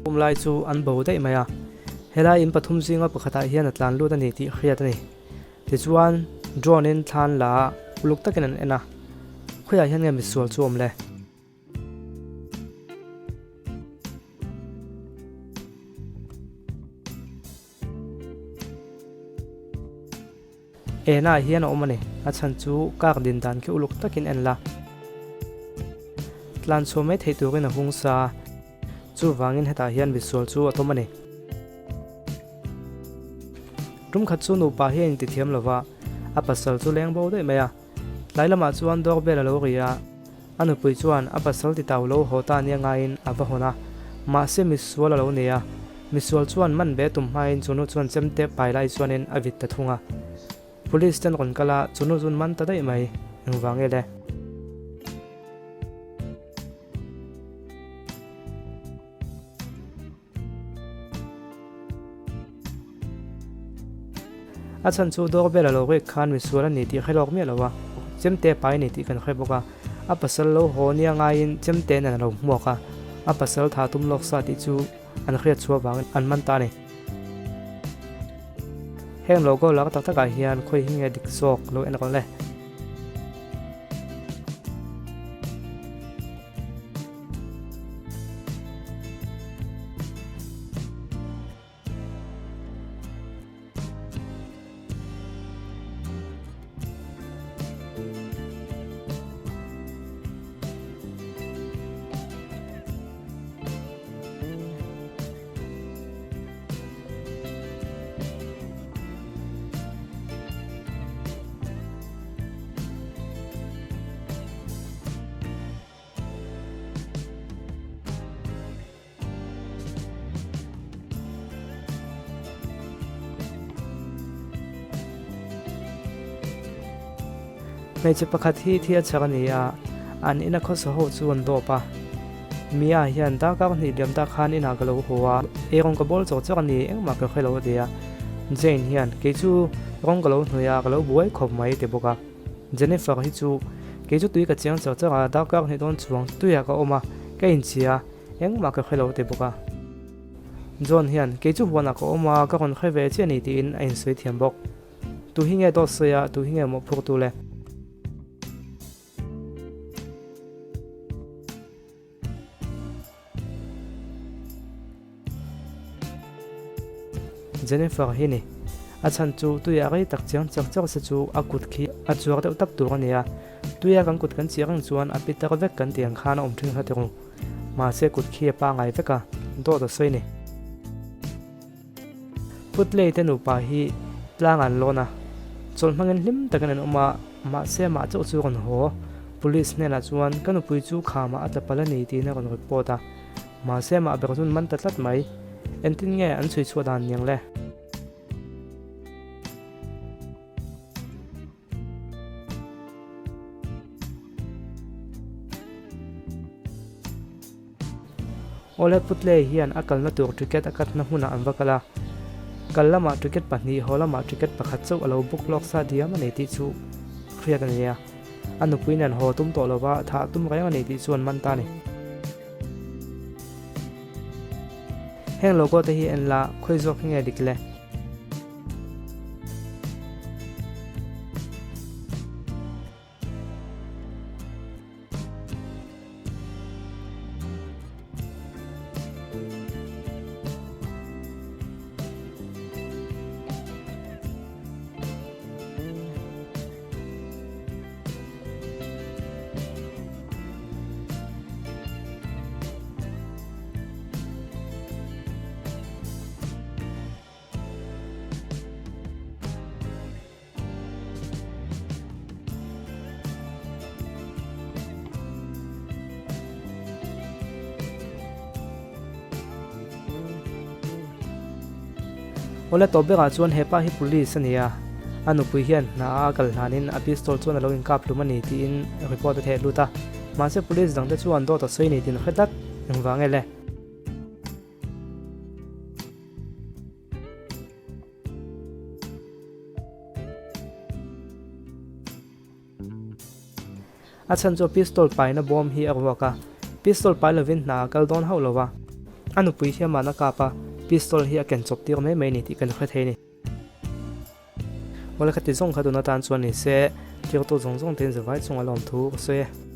Um lai chu an bo daih mai a, helai in pathum zinga pakhatah hian a tlan lut a ni tih hriat a ni. Tichuan, drone in thlan la a, uluk takin an en a, khawiah hian nge misual chu awm le? Enah hian a awm a ni. A chhan chu kak din dan khi uluk takin en la. Tlan chhuah mai theih turin a hung sa a, chuvangin hetah hian misual chu a tawm a ni. Tum khat chu nupa hi a intithiam lo va, a pasal chu leng bo daih mai a. Tlai lamah chuan doorbell a lo ri a, a nupui chuan a pasal ti tau lo haw ta nia ngaiin a va hawn a, mahse misual a lo nei a, misual chuan man ve tum hmain chunu chuan chemte pai lai chuanin a vit ta thung a. Police ten rawn kal a, chunu chun man ta daih mai, engvang nge le? A chhan chu doorbell a lo rek khan misual a ni tih hre lawk miah lo a, chemte pai a ni tih kan hre bawk a, a pasal lo haw nia ngaiin chemte nen a lo hmuak a, a pasal tha tum lawk sa tih chu an hriat chhuah vangin an man ta a ni. Heng logo lak tak takah hian khawi hi nge dik zawk lo en rawh le. Hmeichhe pakhat hi thil a chhar a ni a, an ina khawsa ho chu an dawp a. Mia hian darkar hnih liam ta khan inah ka lo haw a, ei rawng ka bawl chawk chawk a ni, engmah ka hre lo a ti a. Jane hian, Kei chu rawng ka lo hnawih a, ka lo buai khawp mai ti bawk a. Jennifer hi chu kei chu tui ka chiang char char a, darkar hnih dawn chuang tuiah ka awm a, ka inchhia a, engmah ka hre lo ti bawk a. John hian kei chu huanah ka awm a, ka rawn hre ve chiah a ni tiin a insawi thiam bawk. Tu hi nge dawt sawi a, tu hi nge mawhphurtu le? Jennifer hi ni. A chhan chu tuiah rei tak chiang chak chak se chu a kut khi a chuar deuh tak tur a ni a. Tuia kan kut kan chiah reng chuan a pitar vek kan tih ang khan a awm thin kha ti ru. Mahse kut khi a pangai vek a, dawt a sawi ni. Putlei te nupa hi tlang an lawn a, chawlh hmangin hlim takin an awm a, mahse amah chauh chu rawn haw. Police hnenah chuan ka nupui chu khamah a tla palh a ni tiin a rawn report a, mahse amah ber chu an man ta tlat mai. Engtin nge an chhui chhuah dan niang le? Awle Putlei hian a kalna tur ticket a katna hmunah an va kal a, kal lamah ticket pahnih haw lamah ticket pakhat chauh a lo book lawk sa diam a ni tih chu hriat a ni a, a nupui nen haw tum tawh lova thah tum reng a ni tih chu an man ta a ni. Heng logo te hi en la khawi zawk hi nge dik le? Awle tawp berah chuan hepa hi police a ni a, a nupui hian hna a kal hlanin a pistol chuan a lo inkap hlum a ni tiin report a theh lut a, mahse police dangte chuan dawt a sawi ni tiin hre tlat, engvang nge le? A chhan chu pistol paina bawm hi a ruak a, pistol pai lovin hna a kal dawn hauh lo va. A nupui hi amahna kap a, pistol hi a ken chawp tir mai mai a ni tih kan hre thei a ni. Awle khati zawng kha tun atan chuan ni se, tirtu zawng zawng te in zavai chunga lawmthu ka sawi e.